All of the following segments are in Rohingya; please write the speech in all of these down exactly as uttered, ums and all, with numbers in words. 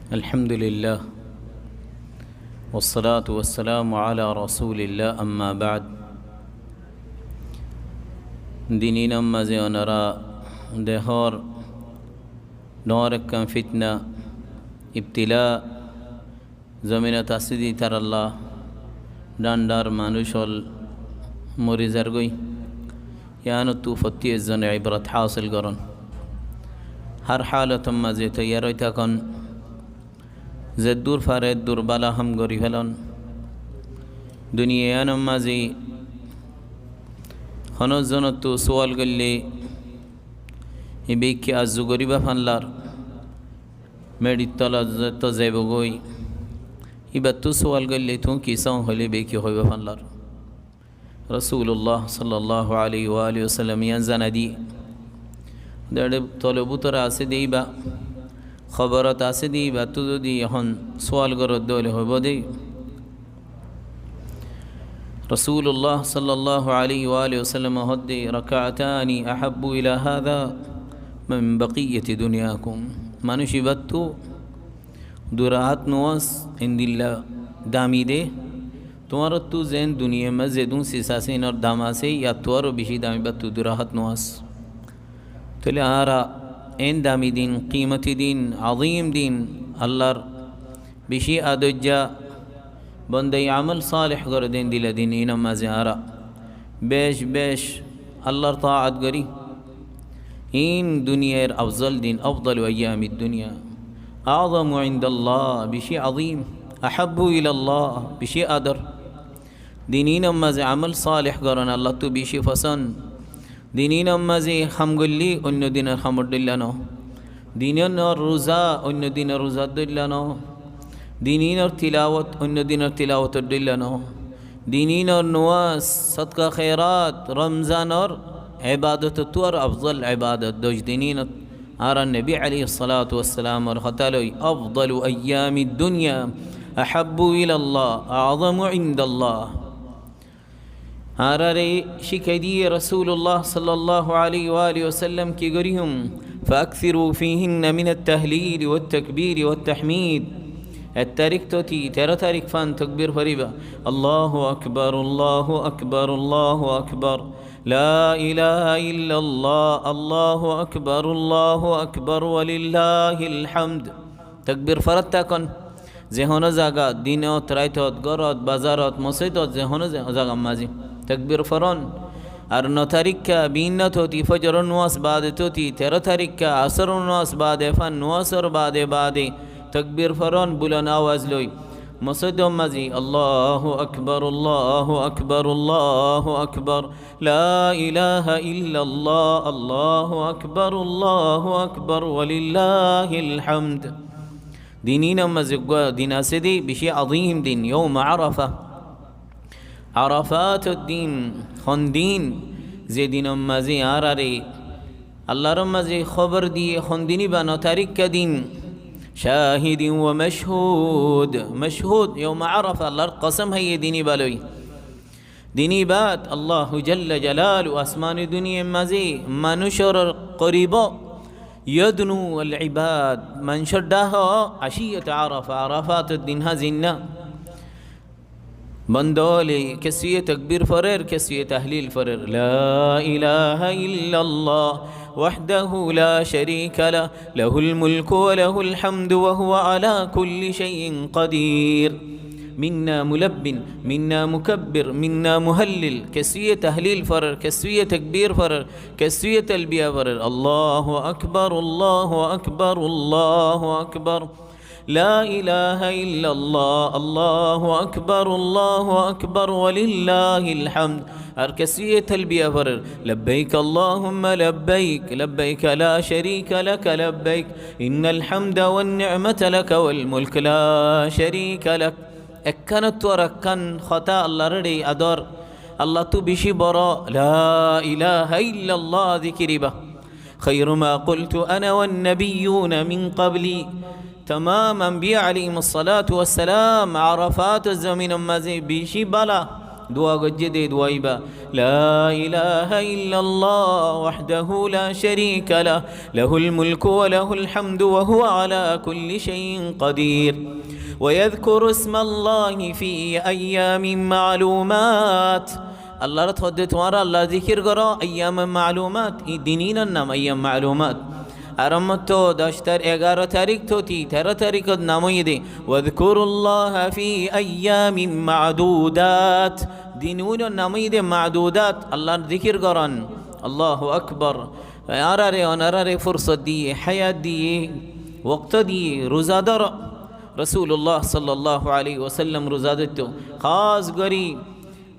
الحمد لله، والصلاة والسلام على رسول الله، أما بعد. Dini nammazi onora dehór dhoóñr ekkán fitna, ibtila, zominot asé de ítarallá dháñr dháñr manúic ól mori zargói. Yíanottú fottí ezzone ibrot hásil gorón. Hár hálotor mazé toiyar ói tákon. Zeddúr fare eddúr bála ham gorí felón. Duniya yíanor mazé honó zonottú suwal goillé, ibá ki arzu goríba fánlar, meçir tola zettót zaibogói, íbattú suwal goillé tuñí ki sóo hoilé ibá ki hoibá fánlar. Rosulullah sallallahu alaihi wa alihi wasallam yían zanai diyé. Deçe tolor bútore asé de íba, hoborot asé de íbattú zodi ehón suwal goródde óile hoibó de. Rosulullah sallallahu alaihi wa alihi wasallam hoódde, ركعتان أحب إلى هذا من بقية دنياكم. Manúic íbattú dui rakát nomás endilla dami de, tuáñrattú zeén duniyar mazé zedún sis asé, inor dam asé, yíattú aró bicí dam íbattú dui rakát nomás. Tóile añára eén dami din, kimoti din, azim din, Allar bicí adoijja bondaye amol saleh goré de endilla din, inor mazé añára bec bec Allar taat gorí. Iín duniyar afzol din, أفضل أيام الدنيا، أعظم عند الله, bicí azim, أحب إلى الله, bicí ador. Din inor mazé amol saleh gorón Allattú bicí fosón. Din inor mazé ham goillé oinno dinor hamor dhoilla no. Din inor ruza oinno dinor ruzar dhoilla no. Din inor tilawot oinno dinor tilawotor dhoilla no. Din inor nomás, sodka kherat, Romzanor ebadotottú aró afzol ebadot doc din inot. Añárar nobi alaihis salatu wassalamor hotá loi, أفضل أيام الدنيا أحب إلى الله، أعظم عند الله. Añárare cíkai diyé Rosulullah sallallahu alaihi wa alihi wasallam ki goríhum, فأكثروا فيهن من التهليل والتكبير والتحميد. Ek tarík tóti teró tarík fán tokbir foribá. الله أكبر، الله أكبر، الله أكبر. لا إله إلا الله، الله أكبر، الله أكبر، ولله الحمد. Tokbir forát tákon. Ze honó zagat, dinot, raitot, górot, bazarot, mosóidot, ze honó ze-, zagat mazé tokbir forón. Ar no taríkka, biínna tóti, fojoror nomás baade tóti, teró taríkka, asóror nomás baade, fán nomásor baade baade tokbir forón, bulon awaz loi. Mosóidor mazé, الله أكبر، الله أكبر، الله أكبر. لا إله إلا الله، الله أكبر، الله أكبر، ولله الحمد. Din inor mazé uggwá din asé de, bicí azim din, يوم عرفة. Arafator din, hon din, ze dinor mazé añárare Allar mazé hóbor diyé, hon din íba, no taríkka din. شاهد ومشهود، مشهود، يوم عرفة, Allar kosóm háiye din íba loi. Din íbat Allahu jalla jalaluhu asmani duniyar mazé manúcor koribó. يدنو العباد, manúcor dháha عشية عرفة, Arafator din házin na. Bonda ókkole kessúye tokbir forer, kessúye tahlil forer. لا إله إلا الله وحده لا شريك له، له الملك وله الحمد وهو على كل شيء قدير. Minna mulabbin, minna mukabbir, minna muhallil. Kessúye tahlil forer, kessúye tokbir forer, kessúye talbiya forer. الله أكبر، الله أكبر، الله أكبر. لا إله إلا الله، الله أكبر، الله أكبر، ولله الحمد. Ar kessúye talbiya forer, لبيك اللهم لبيك، لبيك لا شريك لك لبيك، إن الحمد والنعمة لك والملك لا شريك لك. Ekkánottu ar ekkán hotá Allar ador, Allattú bicí boro, لا إله إلا الله zikir íba. خير ما قلت أنا والنبيون من قبلي. Tamám ambiya alaihimus salatu wassalam Arafator zominor mazé bicí bála Dua goijjé de dua ibá, لا إله إلا الله وحده لا شريك له، له الملك وله الحمد وهو على كل شيء قدير. ويذكر اسم الله في أيام معلومات. Allar ot hoó de tuáñra Allar zikir goró, ayyame ma'lumat, i din inor nam ayyame ma'lumat. Ar mottó doc tar-, egaro tarik tóti teró tarikot nam óiye de, واذكروا الله في أيام معدودات. Din inor nam óiye de ma'dudat, Allar zikir gorón. Allahu Akbar. Añárare, onorare fursot diye, hayat diye, wokto diye, ruza dóro. Rosulullah sallallahu alaihi wasallam ruza dóitto. Hás gorí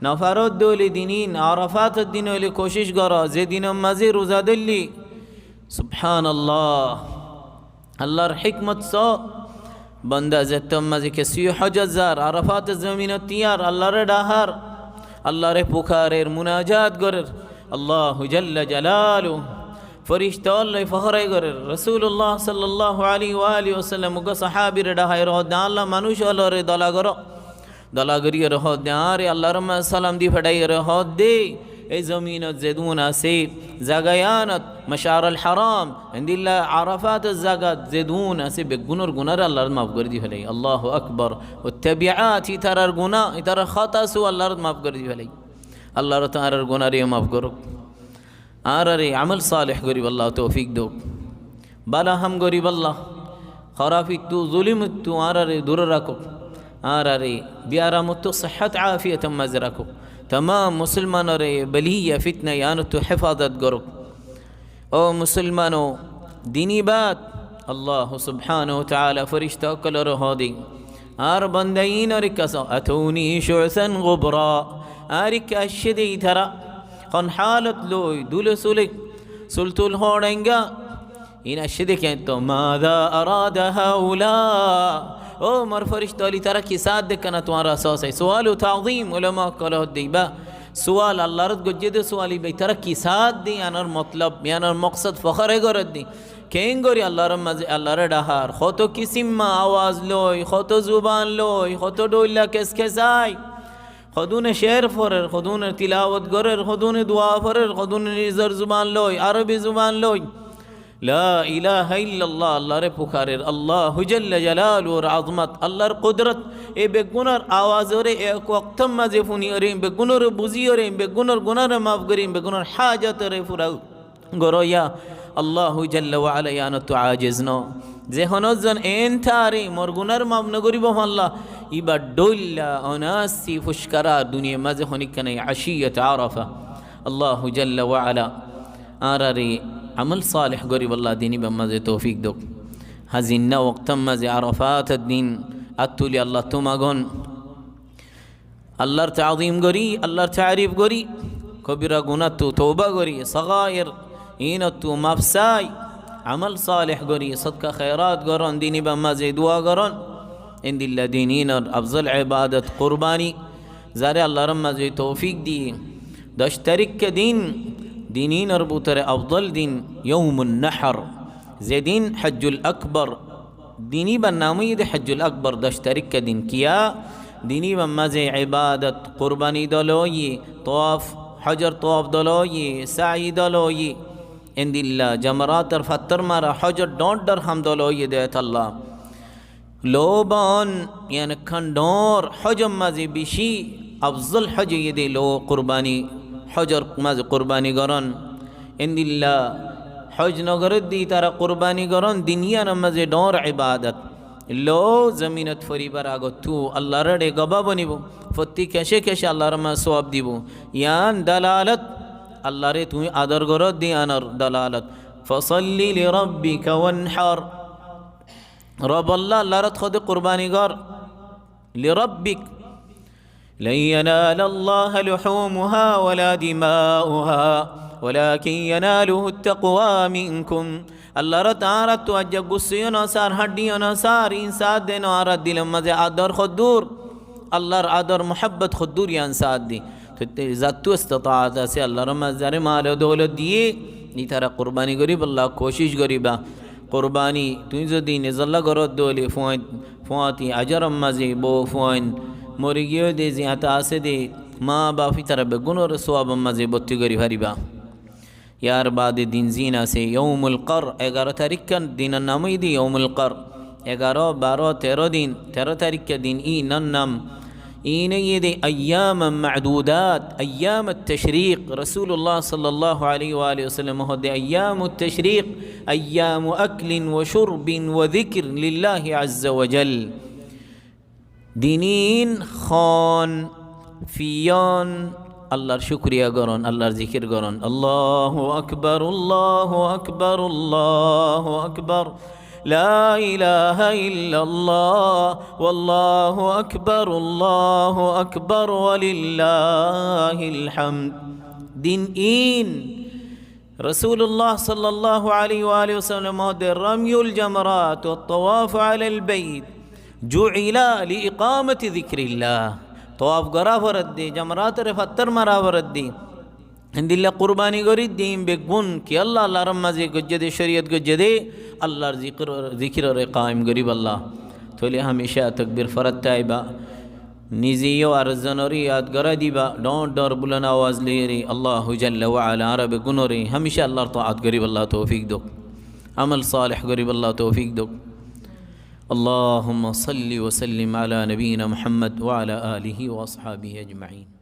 nofaró de óile din in, Arafat or din óile kocic goró, ze dinor mazé ruza dóille. Subhanallah. Allar hikmot só, banda zettót mazé kessú hojot zar, Arafat or zominot tiyar, Allare dhahar, Allare pukarer, munajat gorer, Allahu jalla jalaluhu. Forishta ókkol loi fohora gorer. Rosulullah sallallahu alaihi wa alihi wasallam uggwá sahabire dhahaiyóre hoó de, Allah, manúic ókkolore dola goró. Dola goríyore hoó de, añáre Allar mazé salam di feçaiyóre hoó de, ei zominot zedún asé, zaga iánot, Mash'ar al Haram, endilla Arafat or zagat zedún asé, beggúnor gunáre Allar maf gorí di félai. Allahu Akbar. Wattabi'at, ítarar guná, ítarar hotá só Allar maf gorí di félai. Allar ot añárar gunáre maf gorouk. Añárare amol saleh goríballa toufik douk. Bála ham goríballa, horafittú, zulimuttú añárare dure rakouk. Añárare biaramottú sihhot afiyot or mazé rakouk. Tamam musolmanore baliya fitna iánottú hefazot gorouk. Ó musolmano, dini baat, Allah subhanahu wa ta'ala forishta ókkolore hoó de, añár banda inor ikká só, أتوني شعثا غبرا. Añár ikká aiccé de ítara, hon hálot loi, dule sule, sul tul hoçainga, in aiccé de keñtto, ماذا أراد هؤلاء. Ó mor forishta ókkol, ítara ki saádde, kiyá tuáñra sóo sai. Sual u tazim, ulama ókkole hoó de ibá sual, Allar ot goijjé de sual ibá, ítara ki saádde, iánor motlob, iánor moksod fohora gorér de. Keéngorí Allar mazé Allare dhahar, hoto kisíma awaz loi, hoto zuban loi, hoto dhoilla keskesai, hodúne cér forer, hodúne tilawot gorer, hodúne dua forer, hodúne nizor zuban loi, Arobi zuban loi. La ilaha illallah, Allare pukarer, Allahu jalla jalaluhur azmat, Allar kudrot, e beggúnor awazore ek woktor mazé funiyóre, e beggúnore buziyóre, e beggúnor gunáre maf gorí, e beggúnor hajotore fura goró, ya Allahu jalla wa ala, iánottú ajiz no. Ze honó zon eén tare, mor gunáre maf no goríbo fán Allah, ibá dhoilla, onasi, fuckara, duniyar mazé honikka nai, aciyyot Arafa. Allahu jalla wa ala añárare amol saleh goríballa din ibár mazé toufik douk. Hazinna woktor mazé Arafat or din át tuli Allattú magon. Allar tazim gorí, Allar tarif gorí, kobira gunáttú touba gorí, sagair inottú maf sai, amol saleh gorí, sodka khairat gorón, din ibár mazé dua gorón. Endilla din inor afzol ibadot kurbani, zare Allar mazé toufik diyé. Doc tarikka din, din inor bútore afzol din, yaumun nahar, ze din hajjul akbar, din ibár nam óiye de hajjul akbar, doc tarikka din. Kiyá? Din ibár mazé ibadot, kurbani dole óiye, tawaf, hojor tawaf dole óiye, sa'i dole óiye, endilla jamarator fattór mara, hojor dhoóñr dhoóñr ham dole óiye de tolla. Lou bá on, ián ekkán dhoóñr hojor mazé bicí afzol hoj óiye de lou kurbani, hojor mazé kurbani gorón. Endilla hoj no gorér de ítara kurbani gorón, din iánor mazé dhoóñr ibadot. Lou zominot foribar agottú Allar eçe gobá bonibo, fottí kece kece Allar mazé suwab dibo. Ián dalalot, Allare tuñí ador goró de iánor dalalot. Fasalli lirabbika wanhar. Robolla Allar ot hoó de kurbani gor. Lirabbik. لن ينال الله لحومها ولا دماؤها ولكن يناله التقوى منكم. Allar ot añárattú aijja gussó yó no sár, hañçi yó no sár, in sár de no, añárar dilor mazé ador hoddúr, Allar ador muhabbot hoddúr, ián sár de. Totte zattú istitaat asé, Allar mazé zare mal o doulot diyé, ítara kurbani goríballa kocic goríba. Kurbani tuñí zodi nizolla goró de óile, fuain, fuañti ajaror mazé bou fuain mori giyé de, ziañta asé de, Maá baf ítara beggúnore suwabor mazé bottí gorí faribá. Yar baade din zin asé, Youmul Qar, egaró tarikka dinor nam óilde Youmul Qar. Egaró, baró, teró din, teró tarikka din, inor nam. In óilde ayyam madudat, ayyam tashriq. Rasulullah sallallahu alaihi wa alihi wasallam hoódde, ayyam tashriq, ayyam aklin wa shurbin wa zikr lillahi azza wa jal. Din in hon, fiyon, Allar cúkuriya goron, Allar zikir goron. Allahu akbar, Allahu akbar, Allahu akbar. La ilaha illallah, wallahu akbar, Allahu akbar, walillahil hamd. Din in Rasulullah sallallahu alaihi wa alihi wasallam hoódde, ramyul jamrat wa tawaf alal bait ju'ila li iqamati zikrillah. Tawaf gorá foredde, jamratore fattor mará foredde, endilla kurbani gorí din beggún ki Allah, Allar mazé goijjé de, córiyot goijjé de, Allar zikir, zikirore qaim goríballa. Tóile hámica takbir forattá aibá. Nize yó ar zonore yad gorái diba, dhoóñr dhoóñr bulon awaz loiyóre, Allahu jalla wa ala añára beggúnore hámica Allar taat goríballa toufik douk, amal salih goríballa toufik douk. Allahumma salli wa sallim ala nabiyina Muhammad wa ala alihi wa ashabihi ajmain.